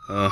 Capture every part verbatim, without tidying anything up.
Ah.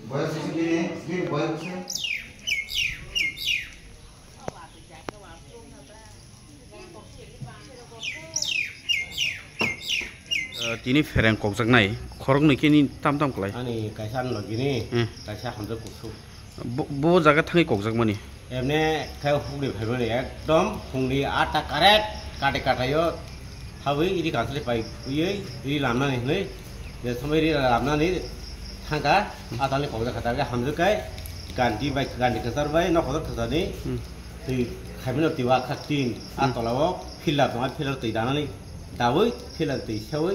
Boyok sisi bini, bini boyok sisi. Ah, tini phereng kokjaknai, khoroknwi khe ni tam tam klai. Ani kaisa ani logini, Hmm. kaisa hamjak kusuk. Bo, bo jaga thangwi kokjakmani. Emne khe hukni phaimani ekdom phungni atta correct kate kataio thawi ri kansle pai phuiwi ri lamnani hinwi je somoi ri lamnani thangkha atalni kokjak kha ta hamjak kai ganti bai ganti kwchar bai nok kotor khasani Hmm. twi khaimano twi wakha tin a Hmm. tolao pillar tongo pillar twi danani dawi pillar twi sewi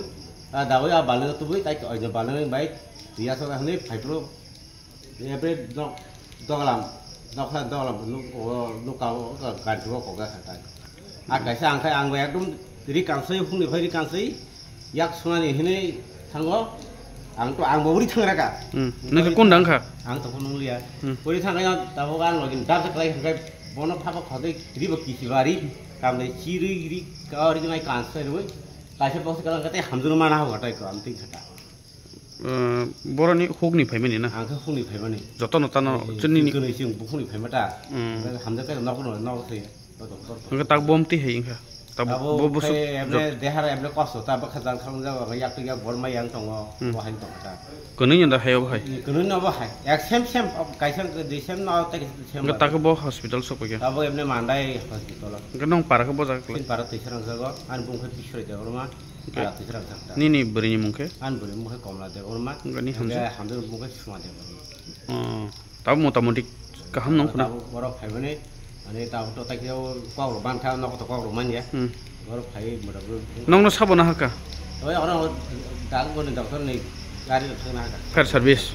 a dawi a baleng tubui tai oijo baleng bai twi asok hinwi phaiphuru. Ebe nok doglam, nokha doglam nuk, o, nuka o, o, ganti o koga khatai. A kaisa ang khai ang bai ekdom ri kansai, hungni phai ri kansai, yak sunani hinui thango, ang to, ang bo uri thang raka. Hmm. Nokha kun dang kha? Ang to kun liya. Hmm. Uri thang kha, tabo ang login dar khlai kha, bono phaba khodai, ri bo kisi bari, kam dai chi ri, ri, ka ri nai kansai rui, kaisa box kalang kate hamjunu mana ho tai ko, am tin khata. Eh, boroni hukni phaimani na? Ang khe hukni phaimani. Jotono tano Eh, chini ni. Chini chini chini bukhukni phaima ta. Hmm. Hamjak khe nok no nok se. Hingke tak bom ti hai hingke. Tak abo bo bo khai su-, emne jot- dehar emne kosto ta bwkha jang khang jago yak yak bor mai yang tongo. Hmm. Bo hai tong ta. Kwnwi ni da hai bo hai. Kwnwi no bo hai. Ek sem sem kaisa de sem no ta sem. Hingke tak bo hospital sok ya. Abo emne mandai hospital. Hingke nong para khe bo jaga khlai. Tin para twi serang jago. An bung khe bisroi de orma. Hingke para twi serang thang ta. Nini bwrwi ni mung khe? An bwrwi mung khe Komla Debbarma. Hingke ni hamjak? Hingke hamjak mung khe Suma Debbarma. Oh, tabo motamoti kaham nong khuna. Tabo borok phaimani, ani tabo to takhe o kok rok mankha, nok to kok rok manya. Hmm. Borok phai motamoti. Nongno sabo na hakha? Oi, oro dag boni doctor ni gari rok thangna hakha. Fire service.